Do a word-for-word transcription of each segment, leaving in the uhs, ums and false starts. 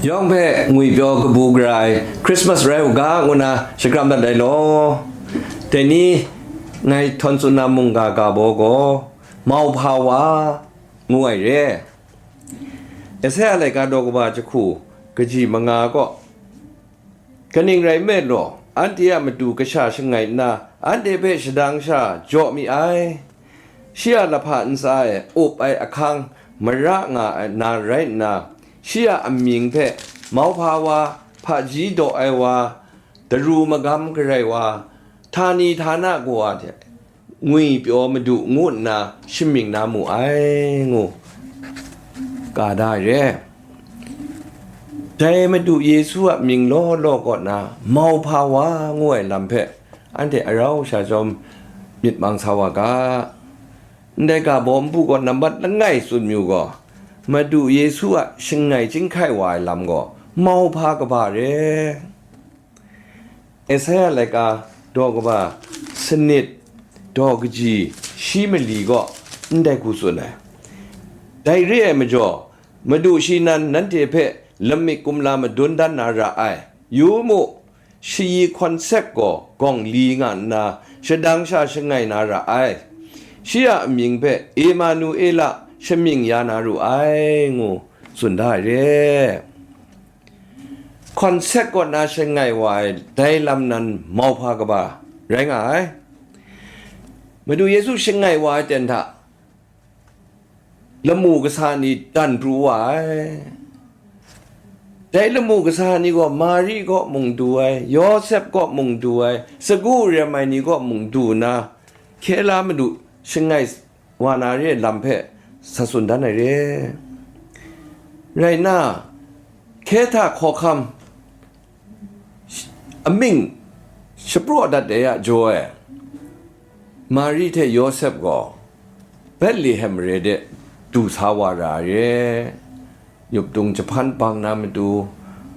Yawng hpe ngwipyaw kabu gara ai Christmas rai u ga, ngu na shakram dat ai law. Dai ni ngai htawn tsun na mungga ga baw gaw, Mauhpa wa, ngu ai re. Esaia laika daw kaba jahku kaji manga gaw, kaning rai nme law, anhte a matu kasha shangai nna, anhte hpe shadang sha jaw mi ai. Shi a lahpa ntsa e up ai ahkang mara nga ai na rai nna, shi a amying hpe Mauhpa wa, Hpaji daw ai wa, Daru magam garai wa, Htani htana kawa hte ngwipyaw madu ngu nna shamying na mu ai, ngu ka da ai re. Dai Madu Yesu a mying law law kaw na Mauhpa wa ngu ai lam hpe anhte arau sha chyawm myit mang sa wa ga. Ndai ga baw npu gaw nambat langai tsun myu gaw, Madu Yesu a shangai chyinghkai wa ai lam gaw Mauhpa kaba re. Esaia laika daw kaba sanit, daw kaji shi mali gaw ndai hku tsun ai. Dai re ai majaw, Madu shi nan nanhte hpe lamik kumla madun dan na ra ai. Yu mu, shayi hkawn sek gaw gawng li nga nna, shadang sha shangai na ra ai. Shi a amying hpe Emanuela shamying ya na ru ai, ngu tsun da ai re. Hkawn sek kaw na shangai wa ai dai lam nan Mauhpa kaba rai nga ai. Madu Yesu shangai wa ai ten hta lamu kasa ni dan pru wa ai. Dai lamu kasa ni gaw Mari kaw mung du ai, Yawsep kaw mung du ai, sagu rem ai ni kaw mung du nna, hkye la Madu shangai wa na re ai lam hpe sa tsun dan ai re. Rai nna, hkye hta hkawhkam amying shapraw dat ai a jaw e, Mari hte Yawsep gaw Betlehem mare de du sa wa ra ai re. Yupdung jahpan bang na matu,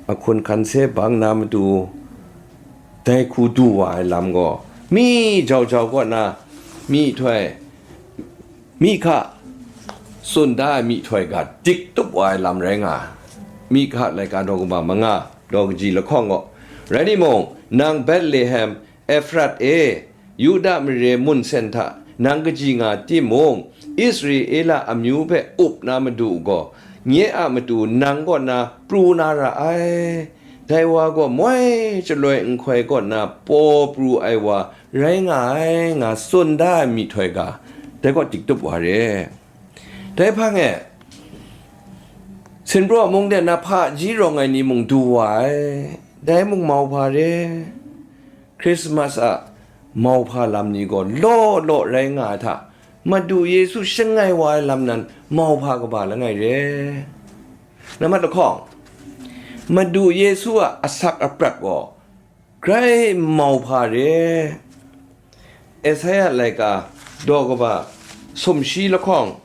ahkun hkan se bang na matu, dai hku du wa ai lam gaw, mi jau jau kaw na, myihtoi, mihka tsun da ai myihtoi ga dik tup wa ai lam rai nga ai. Mihka laika daw kaba manga, daw kaji lahkawng gaw, rai timung, nang Betlehem, Efrat e, Yuda mare mun sen hta nang kaji nga timung, Israela amyu hpe up na Madu gaw, nye a matu nang kaw na pru na ra ai. Dai wa gaw moi shaloi nhtoi kaw na paw pru ai wa rai nga ai, nga tsun da ai myihtoi ga, dai gaw dik tup wa re. Dai hpang e, Sinpraw mung de na hpaji rawng ai ni mung du wa ai, dai mung Mauhpa re. Christmas a Mauhpa lam ni gaw law law rai nga ai hta, Madu Yesu shangai wa ai lam nan Mauhpa kaba langai re. Nambat lahkawng, Madu Yesu a asak aprat gaw grai Mauhpa re. Esaia laika daw kaba sumshi lahkawng,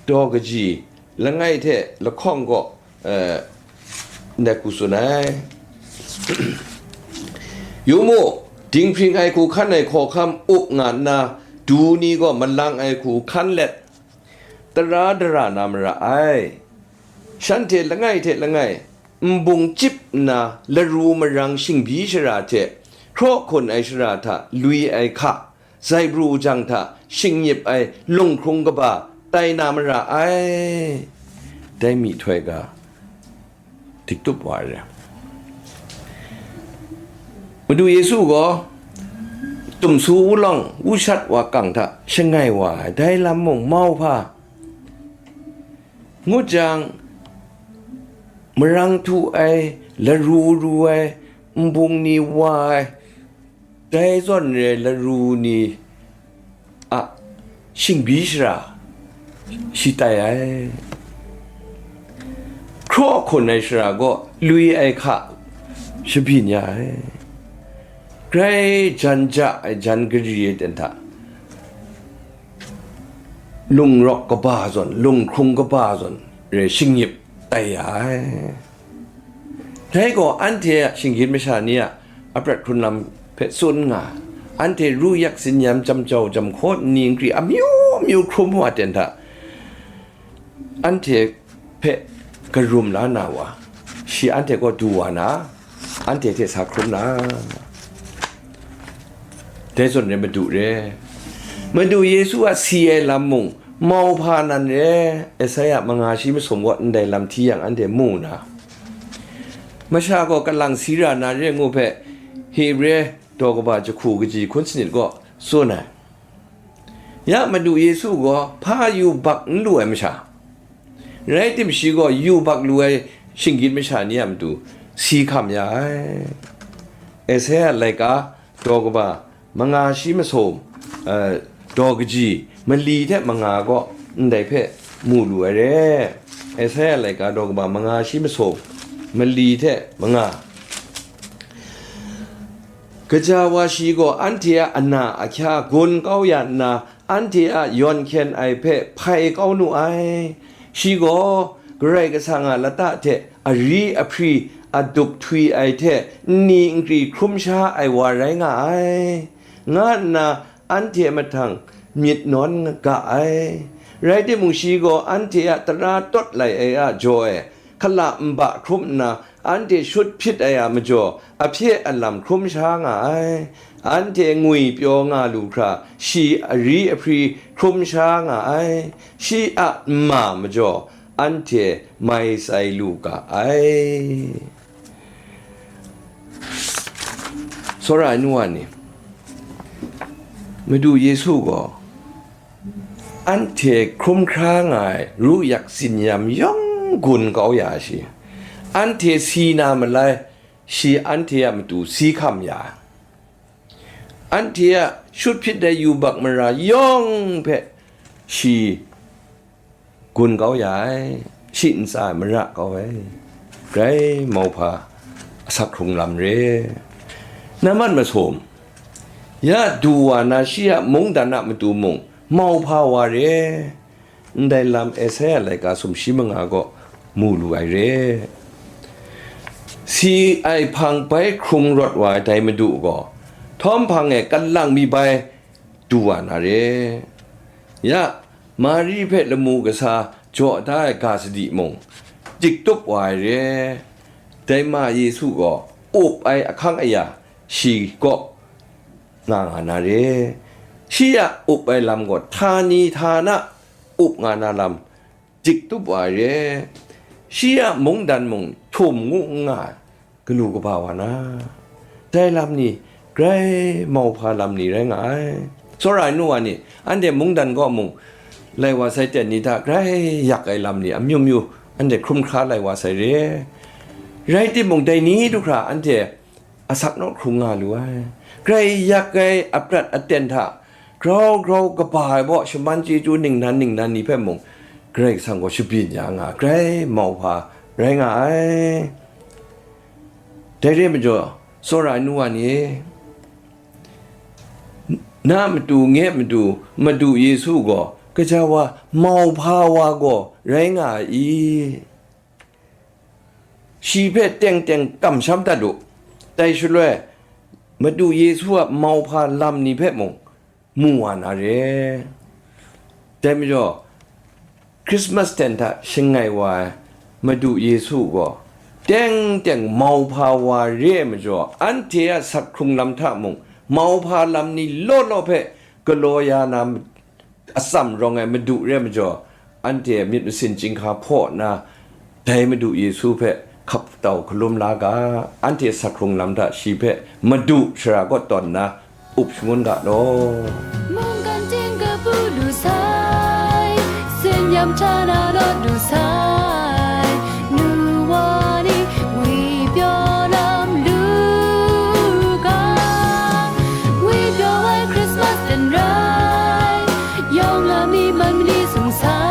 daw kaji langai hte lahkawng gaw, eh, ndai hku tsun ai. Yu mu, dinghpring ai hku hkan ai hkawhkam up nga nna, du ni gaw malang ai hku hkan let, tara dara na mara ai. Shanhte langai hte langai, nbung chyip nna laru marang shingbyi shara hte, hkraw hkun ai shara hta lui ai hka, zaibru jang hta shingnip ai lunghkrung kaba tai na mara ai. Dai myihtoi ga, dik tup wa ai. Madu Yesu gaw, tumsu wulawng, wushat wakang hta shangai wa ai, dai lam mung Mauhpa, ngut jang, marang htu ai, laru ru ai, nbung ni wa ai, dai zawn re laru ni a shingbyi shara shi tai ai. Hkraw hkun ai shara gaw lui ai hka shabyin ya ai. Grai jan ja ai jan gari ai ten hta, lungrawk kaba zawn, lunghkrung kaba zawn re shingnip tai ya ai. Dai gaw anhte a shinggyim masha ni a aprat hkrun lam hpe tsun nga, anhte ru yak tsin yam, jam jau, jam hkaw, nni nkri amyu myu hkrum wa ten hta, anhte hpe karum la na wa, shi anhte kaw du wa na, anhte hte sa hkrum na, dai zawn rai Madu re. Madu Yesu a si ai lam mung, mauhpa nan re, Esaia manga shi masum kaw ndai lam hti yang anhte mu na, masha gaw kalang si ra na re ngu hpe, Hebre daw kaba jahku kaji hkun sanit kaw tsun ai. Ya Madu Yesu gaw hpa yubak n lu ai masha, rai tim, shi gaw yubak lu ai shinggyit masha ni a matu si hkam ya ai. Esaia laika daw kaba manga shi masum, eh, daw kaji mali hte manga kaw ndai hpe mu lu ai re. Esaia laika daw kaba manga shi masum mali hte manga. Gaja wa shi gaw anhte a ana ahkya gun kau ya nna, anhte a yawn hkyen ai hpe hpai kau nu ai. Shi gaw Karai Kasang a lata hte ari ahpri adup htwi ai hte nni nkri hkrum sha ai wa rai nga ai, nga nna anhte mahtang myit nawn ga ai. Rai timung, shi gaw anhte a tara tawt lai ai a jaw e, hkala nba hkrum nna, anhte shut hpyit ai a majaw, ahpye alam hkrum sha nga ai. Anhte ngwi pyaw nga lu hkra, shi ari ahpri hkrum sha nga ai. Shi a nma majaw, anhte mai tsai lu ga ai. Tsawra ai nu wa ni, Madu Yesu gaw anhte hkrum hkra nga ai ru yak tsin-yam yawng gun kau ya shi, anhte si na malai, shi anhte a matu si hkam ya ai. Anhte a shut hpyit ai yubak mara yawng hpe shi gun kau ya ai, shi ntsa e mara kau ai, grai mauhpa asak hkrung lam re. Nambat masum, ya du wa na shi a mungdan a matu mung mauhpa wa re. Ndai lam Esaia laika sumshi manga gaw mu lu ai re. Si ai hpang bai hkrung rawt wa ai dai Madu gaw, htawm hpang e kalang mi bai du wa na re. Ya, Mari hpe lamu kasa jaw da ai ga sadi mung, tik tup wa ai re. Dai ma Yesu gaw up ai ahkang aya shi kaw nga nga na re. Shi a up ai lam gaw htani htana up nga na lam, tik tup wa ai re. Shi a mungdan mung htum ngu n nga ai, galu kaba wa na, dai lam ni grai mauhpa lam ni rai nga ai. Tsawra ai nu wa ni, anhte mungdan kaw mung lai wa sai ten ni hta grai yak ai lam ni amyu myu anhte hkrum hkra lai wa sai re. Rai timung, dai ni du hkra anhte asak naw hkrung nga lu ai. Grai yak ai aprat aten hta grau grau kaba ai baw shaman chyeju ningnan ningnan ni hpe mung Karai Kasang gaw shabyin ya nga, grai mauhpa rai nga ai. Dai re majaw, tsawra ai nu wa ni e, na matu nge matu Madu Yesu gaw gaja wa mauhpa wa gaw rai nga ai i? Shi hpe teng teng kamsham dat u. Dai shaloi, Madu Yesu a mauhpa lam ni hpe mung mu wa na re. Dai majaw, Krismas ten hta shangai wa ai Madu Yesu gaw, teng teng mauhpa wa re ai majaw, anhte a sak hkrung lam hta mung mauhpa lam ni law law hpe galaw ya na atsam rawng ai Madu re ai majaw, anhte myit masin chyinghka hpaw nna, dai Madu Yesu hpe hkap tau hkalum la ga, anhte sak hkrung lam hta shi hpe Madu shara kaw tawn nna up shangun ga law. Mungkan ting kabu lu sai, tsin-yam hta na lawt lu sai, nu wa ni ngwi pyaw lam lu ga, ngwi pyaw ai Krismas ten rai, yawng la mi man mali sung sai.